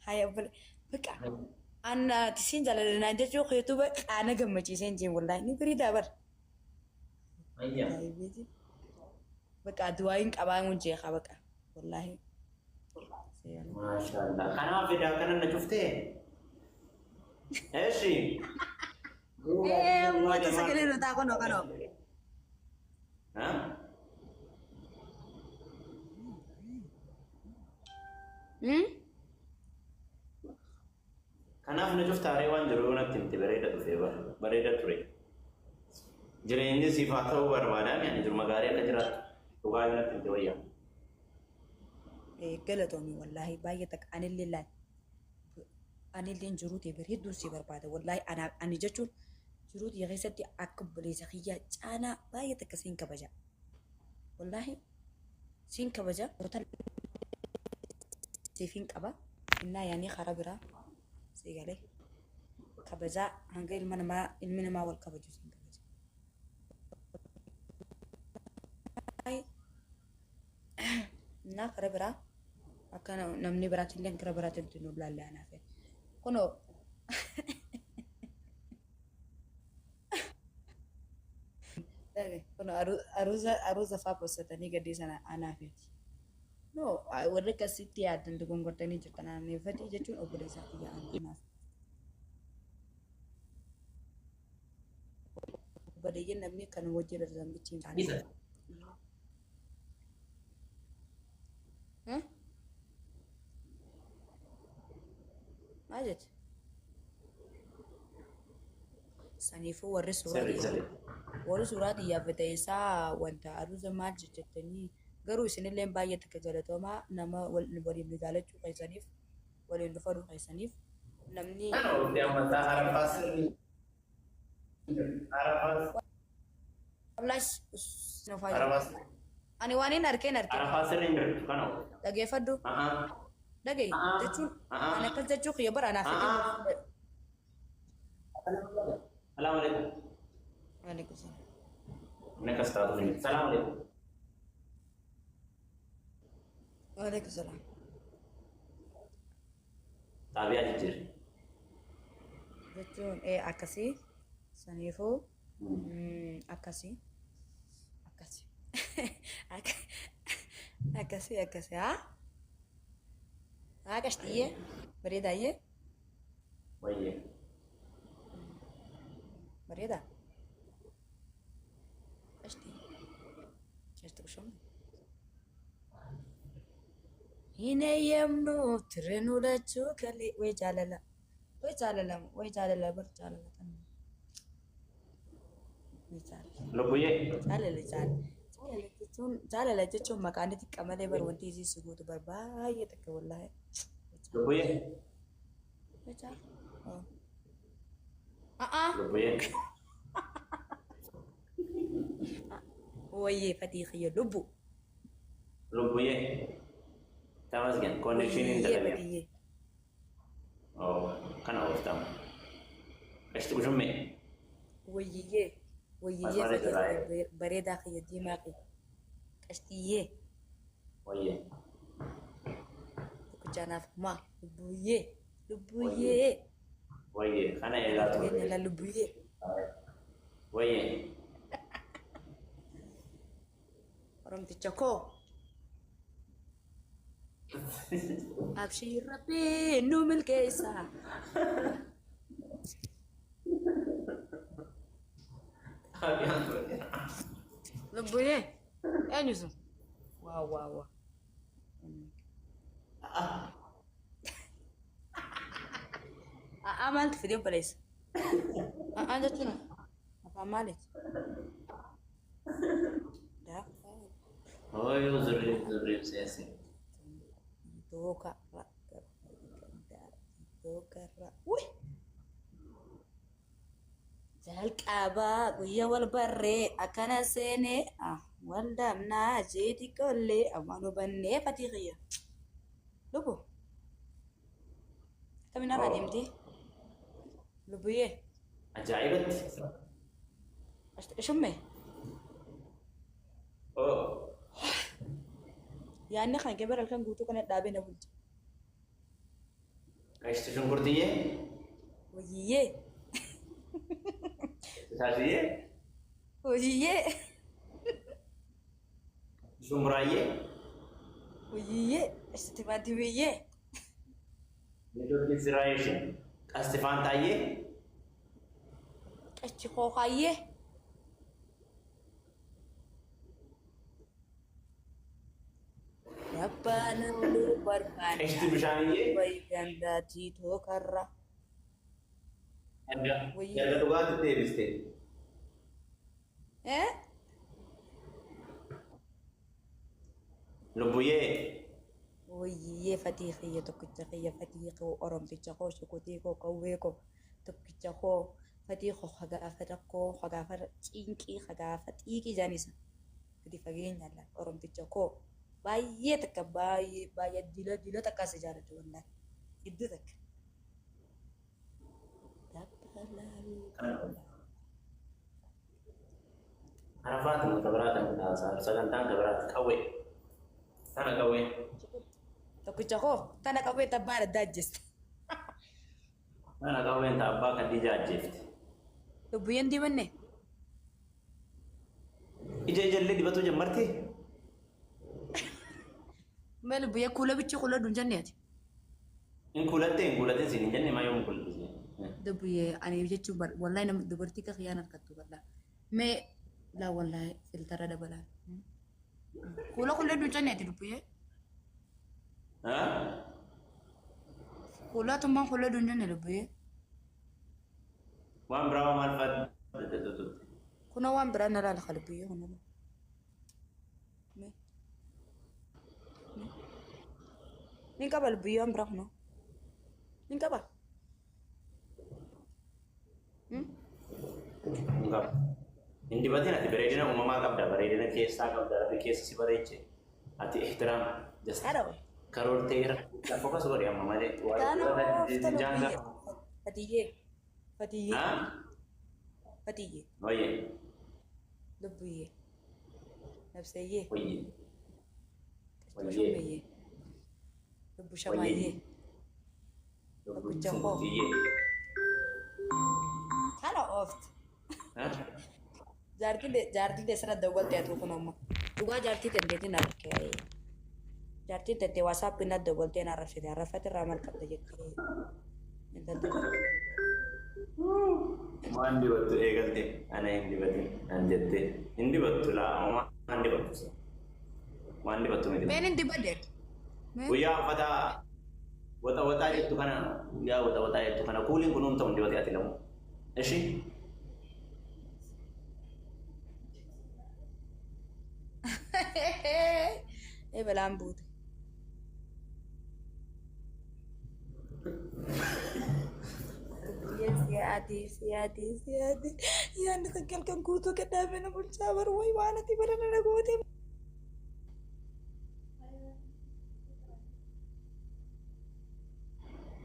Haya obbole baqa anna ati siin jaaladha naan jechuu keetu baqa na gammachiiseen jeen wallaahi ni bareedaa bar. Ayya. Ajaa'ibeeti. Baqa du'aayin qabaa mun jeeqa baqa wallaahi. Maashaallah. Kanaaf fidaa kana na cuftee? Eshi. Ee moota sagalee nu taa kunoo kanoo. Ha? Hmm? Kanaaf na cuftaaree waan jiru yoo natti himte bareeda dhufee bara. Bareeda ture. Jireenyi siif haa ta'uu barbaadaan ani jiruma gaarii akka jiraattu dhugaa yoo natti himte wayyaa. Eh, galatoomi wallaahi baay'ee takka anillee laal anillee jiruu tee bareedduu si barbaada wallaahi ana ani jechuun jiruu tiyya keessatti akka obboleessa kiyyaa caalaa baay'ee takka siin kabaja wallaahi siin kabaja siifin qaba innaa yaanii karaa biraa sii galee kabajaa hanga ilma namaa ilmi namaa wal kabaju siin kabaja. Innaa karaa biraa akka namni biraatillee karaa biraatiin nu laalle anaaf. Kunoo kun aruuza aruuza faa postatanii gadii sana anaafeeti. No, warri akkasitti yaaddan dogongortanii jirtan anaafeeti jechuun obboleessaa kiyya anaaf. Obboleeyyan namni kan wajjin dhalatan bichi hin taane. Maal jette? Saniifuu warri suuraa Sirri sirri. warri suuraa xiyyaafate isaa wanta aruuza maal jettanii garuu isinillee baay'ee takka galatoomaa nama waliin nu jaalachuu keessaniif waliin nu faduu keessaniif namni Kana oofti ammataa haraffaa sirri. Haraffaa wallahi nuufaa jiru. haraffaa Ani waan hin arkeen arke haraffaa sirri hin jirtu kana oofti. dhageeffadhu Ahaa. dhaga'i Ahaa. jechuun Ahaa. ani akkas jechuu kiyya bara anaaf Ahaa. fedhii Salaam alaikum. Waalaikum salaam. Inni akkas taatu hin jiru. Salaam alaikum. Waalaikum salaam. Xaabiyaa jijjiirri. Jechuun ee akkasii saniifuu akkasii akkasii akkasii akkasii haa haa qashtiyyee bareedaayyee Wayyee. bareedaa qashtii qashtii qushamne. Hin eeyyamnu ture nu lachuu kalee way jaalala way jaalala way jaalala bar jaalala kan way jaalala Lubbuyyee. jaalala jaalala jaalala jechuun jaalala jechuun maqaan xiqqa malee bar wanti isii si guutu bar baay'ee takka wallaahi. Lubbuyyee. Way jaalala. A'aa Lubbuyyee. wayyee fatii kiyya lubbu. Lubbuyyee. Tamasgen connection hin Wayyee dalagaa. fatiyyee. Oh, kana ooftama. Qashti ushummee. Wayyee wayyee Masmara fatii jiraa. kiyya bareedaa kiyya diimaa kiyya qashtiyyee. Wayyee. Tokkichaanaaf maa lubbuyyee lubbuyyee Wayyee. Kana eegaa keenya turre. la lubbuyyee. Wayyee. Oromticha koo abshiir rabbiin nu milkeessa. Lubbuyyee eenyu sun? Waa waa waa. A'aa maaltu fidee obboleessa? A'aa jechuun afaan maaliiti? Daakkaa Ooyuu zurrii zurrii seese. dooka ra dooka ra. Uy! Jalqabaa guyyaa wal barree akkana seenee wal dhabnaa jeeti qollee ammaan hubannee fatii kiyya. Lubbu akkamiin har'a deemtee? Lubbuyyee Ajaa'ibatti. shumme Oh. yaadni kan kee bara halkan guutuu kana dhaabee na bulcha. Qashti shunkurtiyyee. Hojiyyee. Shaashiyyee. Hojiyyee. Shumburaayyee. Hojiyyee. Qashti timaatimiyyee. Neetwoorkiin sirraayeshin. Qasti faantaayyee. Qashti kookaayyee. Abbaan oluu barbaada. Qashti bishaaniyyee. Wayi gandaatii tookarra. Erga Wayyee. erga dhugaatti deebiste. Eh? Lubbuyyee. Wayyee, fatii kiyya, tokkicha kiyya, fatii koo, oromticha koo, shukutii koo, qawwee koo, tokkicha koo, fatii koo, hagaafa rakkoo, hagaafa cinqii, hagaafa xiiqii jaanisa. Gadi fageenyaan laal, oromticha koo, baay'ee takka, baay'ee baay'ee dila dila takka si jaalladha, wallaahi iddoo takka. Arafaati moo kabiraa kan taasaa sagantaan kabiraati qawwee. Tana qawwee. Tokkicha koo, tana qawwee tabbaa adda ajjeeste. Tana qawween ta abbaa Khadija ajjeefte. Lubbuyyeen dibanne. Ija ijallee dibatuu jammartee? Mee lubbuyyee, kuula bichi kuula duun jenne ati. Hin kuulattee hin kuulatin siin hin jenne maa yoom kuulatte? Lubbuyyee, ani jechuun bar wallahi nama dubartii akka kiyyaan harkattu bal'aa. Mee laa, wallahi filtara dabalaa. Kuula kuula duun jenne ati, lubbuyyee. Kuula tummaan kuula duun jenne, lubbuyyee. Waan biraa maal fa'aa tutte? Kunoo waan biraa na laala lubbuyyee, kunoo. Mee. Nin qaba, lubbuyyee, waan biraa kunoo. Nin qaba. Hin qabu. Hin dibatin. Ati bareedina uumamaa qabda, bareedina keessaa qabda, rabbi keessa si bareeche. Ati ihtiraam just Haadha. karoorteera. Focus godhi amma malee. Kana oofta, Jaanga. lubbuyyee. Fatiyyee. Fatiyyee. Fatiyyee. Wayyee. Lubbuyyee. Nabseeyyee. Wayyee. Shummeeyyee. Lubbu shamaayyee. Tokkicha koo. Shunkurtiyyee. Kana oofta. Jaartiin teessana dawwaltee atu kun amma. Dhugaa jaartii dandeetiin argee. Jaartiin tantee WhatsAppii na dawwaltee na arrabsite. Arrabfate irraa maal qabda jettee. Intalti takka. Waan dibattu eegalte, ana hin dibatin an jette, hin dibattu laa, waan dibattu, waan dibattu miti. Meen hin dibadde? Meen? Guyyaa uffata waxa waxaa jettu kana, guyyaa waxa waxaa jettu kana, kuuliin kunuun ta'u hin dibate ati lamu. Ishi. Ee, balaan buute. Siyaati, siyaati, siyaati. Yaadni takka halkan guutuu gaddaafee na bulchaa baru, wayi waan ati bara na goote.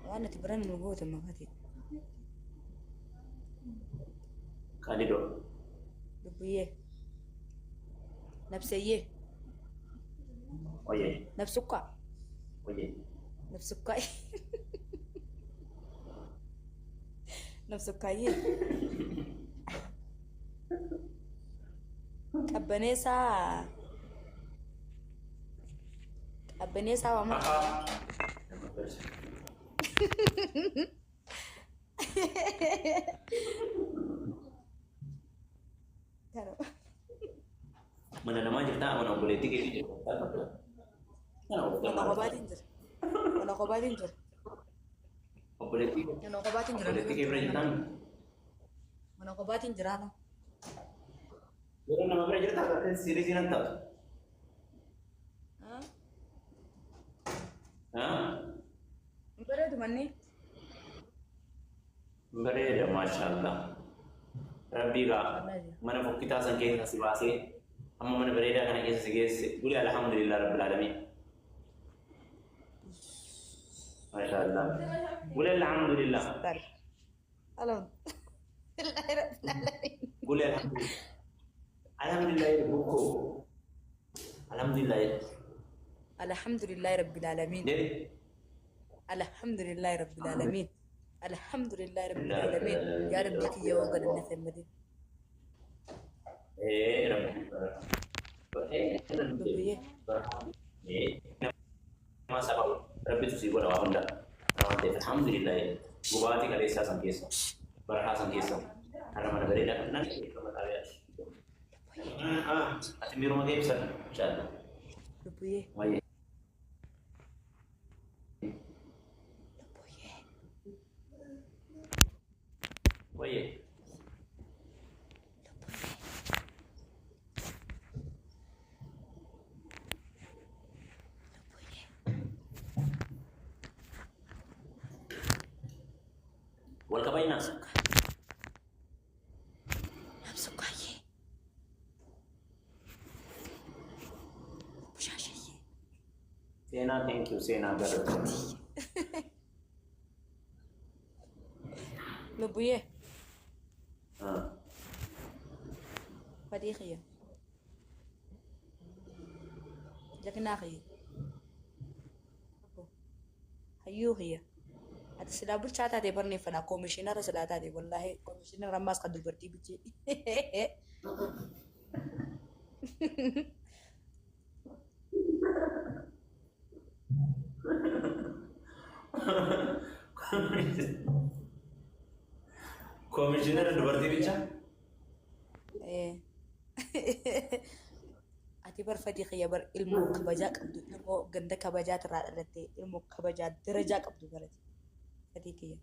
Waan ati bara na goote mafati. Kalidoo. Lubbuyyee. Nabseeyyee. Wayyee. Nabsukkaa. Wayyee. Nabsukkaa. Nabsukkaayyee. Qabbaneessaa. Qabbaneessaa waama. Kana. Mana namaa jirtaa, mana obboleettii keetii jirta. Mana kophaatiin jira. Mana kophaatiin jira. Obboleettii Mana kophaatiin jira. obboleettii kee bira jirtaan? Mana kophaatiin jira. Yeroo nama bira jirtaa siirii nan taatu. Hin bareedu manni. Bareeda, maashaallah. Rabbii gaa mana fokkitaa san keessa si baasee amma mana bareedaa kana keessa si geesse. Guli alhamdulillah rabbil alamin. Maashaallah. Guli alhamdulillah. Alhamdulillah rabbil alamin. Guli alhamdulillah. Alhamdulillah jedhu bukkoo. Alhamdulillah jedhu. Alhamdulillah rabbil alamin. Jedhi. Alhamdulillahi rabbil aalamiin. Alhamdulillahi rabbil aalamiin. Yaa rabbii kiyya yoo galanna femmadin. Ee rabbi. Lubbuyyee. Nama saba rabbitu sii godha waa hunda. Waan ta'eef alhamdulillah gubaatii kaleessaa san keessa barahaa san keessa har'a mana bareedaa kan nan ati miiruma kee ibsadhu inshallah. Lubbuyyee. Wayyee. Lubbuyyee. Wayyee. Lubbuyyee. Wal kabajnaa. Namsukkaayyee. Bushaashayyee. Seenaa thank you seenaa galatoomii. Lubbuyyee. Fadii kiyya. Jagnaa kiyya. Hayyuu kiyya. Ati silaa bulchaa taate barneeffana koomishinara silaa taate wallaahi koomishinara ammaas kan dubartii bulchee. Koomishinara dubartii bichaa? Ati bar fadii kiyya bar ilmoo kabajaa qabdu ilmoo ganda kabajaa irraa dhalatte ilmoo kabajaa darajaa qabdu barate. Fadii kiyya.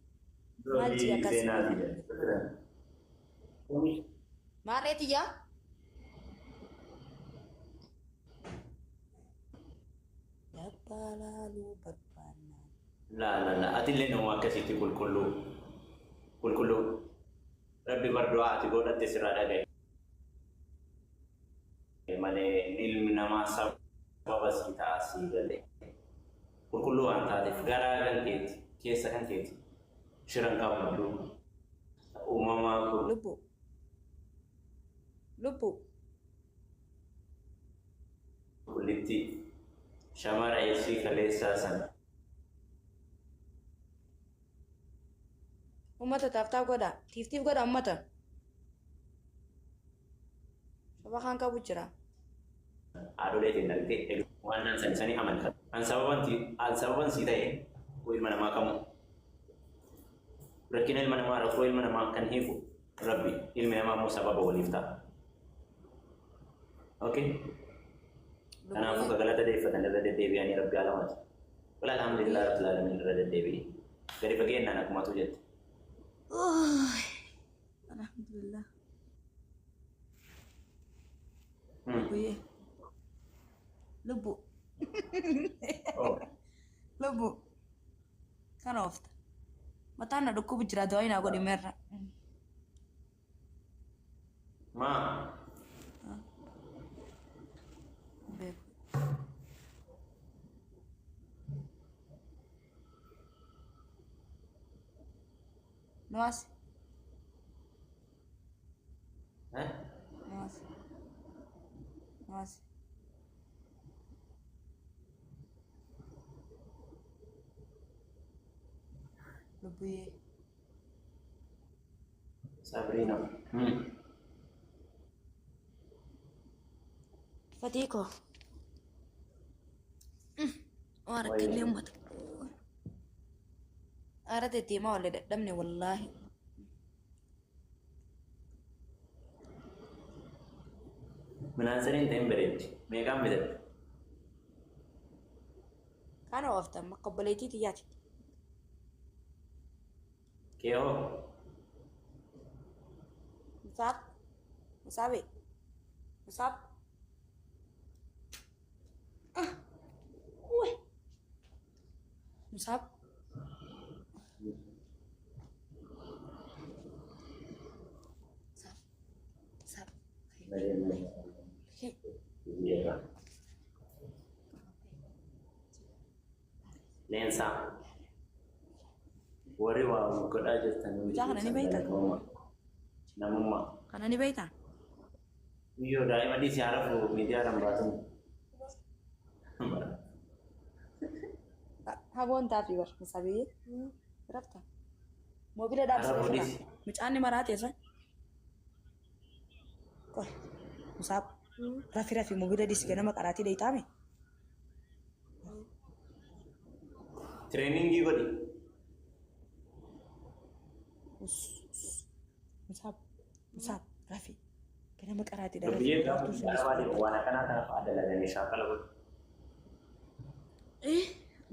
Maal jii akkas? Seenaati. Maarree tiyyaa? Dabbaa laaluu barbaannaan. La la la ati illee nama akkasitti qulqulluu qulqulluu rabbi bardu'aa ati godhatte sirraa dhagaye malee ilmi namaa sababa sii ta'a sii galee qulqulluu waan taateef garaa kan keeti keessa kan keeti shiran qabdu uumamaa Lubbu. Lubbu. Qulqullitti shamara isii kaleessaa sana. Uummata taaftaaf godha. Tiiftiif godha uummata. Saba kan qabu jira. Haadholee dhaltee waan nan sani sanii amantaa. An sababan sii ta'e ilma namaa kamuu. Rakkina ilma namaa rakkoo ilma namaa kan hiiku rabbi, ilmi namaa immoo sababa waliif ta'a. Okay? Kanaafuu ka galata deeffatan irra deddeebi'anii rabbi alamaati. Wala alhamdulillah rabbil alamin irra deddeebi'i. Gadi fageenyaan akkumatu jette. Alhamdulillah. Lubbuyyee. Lubbu. Lubbu. Kana oofta. Mataan na dhukkubu jira du'aa naa godhi meerra. Maa? Beeku. Nuwaas. Eh? Nuwaas. Nuwaas. Lubbuyyee. Sabrina. Fatii koo. Waan rakkanne uummata. Aara deddeemaa olle dadhabne wallaahi. Minaansiriin ta'in bareeddi. Meeqaan bitatte? Kana oofta akka obboleettii tiyyaati. Kee hoo? Musaab. Musaabe. Musaab. Uy. Musaab. Musaab. Musaab. Hey. Leensaa. Warri waa godhaa jirtan hundi Mucaa kana ni beektaa? Namummaa. Kana ni beektaa? Iyyoo daa'ima dhiisii harafu miidiyaa dhaan baatun. Haboon taafii bar musaabiyyee. Rafta. Moobila dhaabsee Arra jira. boodis. Mucaan ni maraate san. Qoy. Musaab. Rafi rafi moobila dhiisi ganama qaraatii dheeyxaame. Tireeningii godhi. Musaab. Musaab rafi. Ganama qaraatii dha rafi. Lubbiyyee gaafa Raaftuu biyya sun arabaa deemu waan akkanaa kana fa'aa dalaganii shaakala godhu. Eh.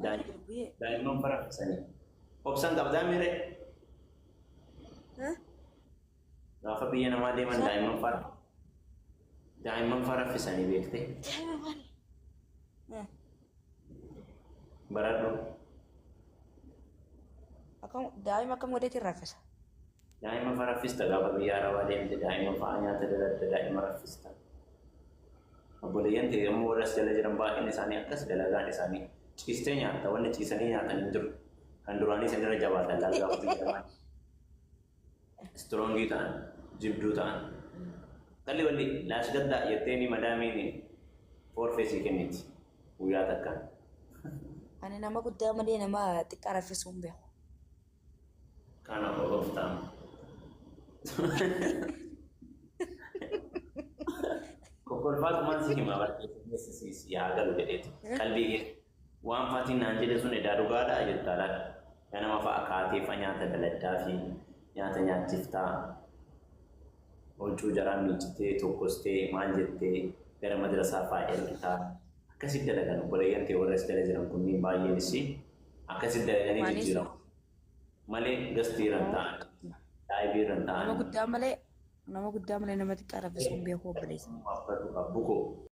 Daa'imman daa'imman faraffisanii. Obsan qabdaa miire gaafa biyya namaa deeman daa'imman faraffisanii beekte baradhu. Akkam daa'ima akkam godheetiin raffisa? Daa'ima faraffista gaafa biyya arabaa deemte daa'ima fa'aa nyaata daladda daa'ima raffista. Obboleeyyan ta'e yommuu warra as jala jiran baay'een isaanii akkas dalagaan isaanii ciistee nyaatta wanni ciisanii nyaatan hin jiru. Kan duraanii isinirra jabaatan laal gaafa biyya namaa. Strong ta'an jibduu ta'an. Qalli walli laas gaddaa jetteeni madaamiin foorfee sii kenniti guyyaa takkaan. Ani nama guddaa malee nama xiqqaa raffisuu hin beeku. Kana of ta'an. Kokkolfaatumaan si hima barkeessa si haa galu jedheeti. Qalbii kee waan faatiin naan jedhe sun edaa dhugaadhaa jettaa laata. Ganama fa'a kaatee fa nyaata daladdaa fi nyaata nyaachiftaa. Huccuu jaraa miiccitee tokkostee maal jettee gara madrasaa fa'a ergitaa. Akkasitti dalagan obboleeyyan ta'e warra as jala jiran kunniin baay'eenis akkasitti dalaganii Waanis jijjiiramu. Malee gastii irra hin ta'an, daayibii irra hin nama ta'an. guddaa malee nama guddaa malee nama xiqqaa raffisuu hin beeku obboleessa. Bukoo.